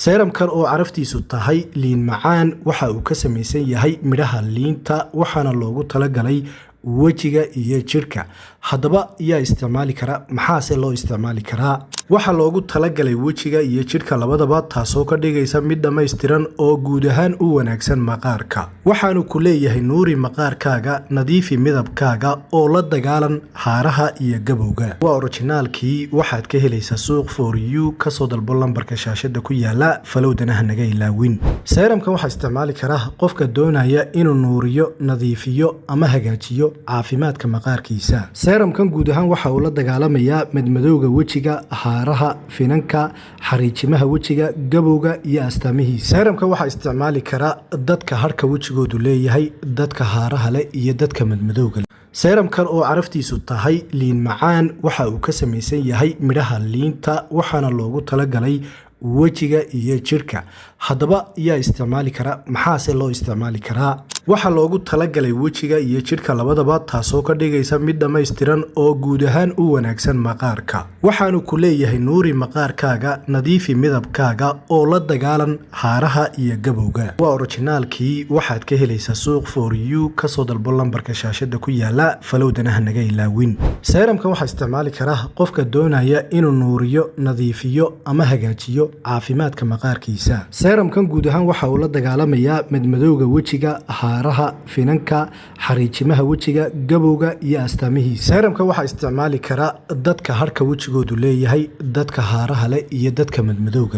Serum-kan oo caraftiisu tahay liin macaan waxa uu ka samaysan yahay midhaha liinta, waxaana loogu talagalay wejiga iyo jidhka. Haddaba yaa isticmaali kara? Maxaase loo isticmaali karaa? Waxaa loogu talagalay wejiga iyo jidhka labadaba, taasoo ka dhigaysa mid dhammaystiran oo guud ahaan u wanaagsan maqaarka. Waxaanu ku leeyahay: nuuri maqaarkaaga, nadiifi midabkaaga oo la dagaalan haaraha iyo gabowga. Waa original-kii. Waxaad ka helaysaa Suuq For You. Kasoo dalbo lambarka shaashada ku yaala. Follow-dana ha naga ilaawin. Serum-kan waxaa isticmaali kara qofka doonaya inuu nuuriyo, nadiifiyo ama hagaajiyo caafimaadka maqaarkiisa. Serum-kan guud ahaan waxa uu la dagaalamayaa madmadowga wejiga, haaraha, finanka, xariijimaha wejiga, gabowga iyo astaamihiisa. Serum-kan waxaa isticmaali kara dadka harka wejigoodu leeyahay, dadka haaraha leh iyo dadka madmadowga leh. Serum-kan oo caraftiisu tahay liin macaan waxa uu ka samaysan yahay midhaha liinta, waxaana loogu talagalay wejiga iyo jidhka. Haddaba yaa isticmaali kara? Maxaase loo isticmaali karaa? Waxaa loogu talagalay wejiga iyo jidhka labadaba, taasoo ka dhigaysa mid dhammaystiran oo guud ahaan u wanaagsan maqaarka. Waxaanu ku leeyahay: nuuri maqaarkaaga, nadiifi midabkaaga oo la dagaalan haaraha iyo gabowga. Waa original-kii. Waxaad ka helaysaa Suuq For You. Kasoo dalbo lambarka shaashada ku yaala. Follow-dana ha naga ilaawin. Serum-kan waxaa isticmaali kara qofka doonaya inuu nuuriyo, nadiifiyo ama hagaajiyo caafimaadka maqaarkiisa. Serum-kan guud ahaan waxa uu la dagaalamayaa madmadowga wejiga, haaraha, finanka, xariijimaha wejiga, gabowga iyo astaamihiisa. Serum-kan waxaa isticmaali kara dadka harka wejigoodu leeyahay, dadka haaraha leh iyo dadka madmadowga leh.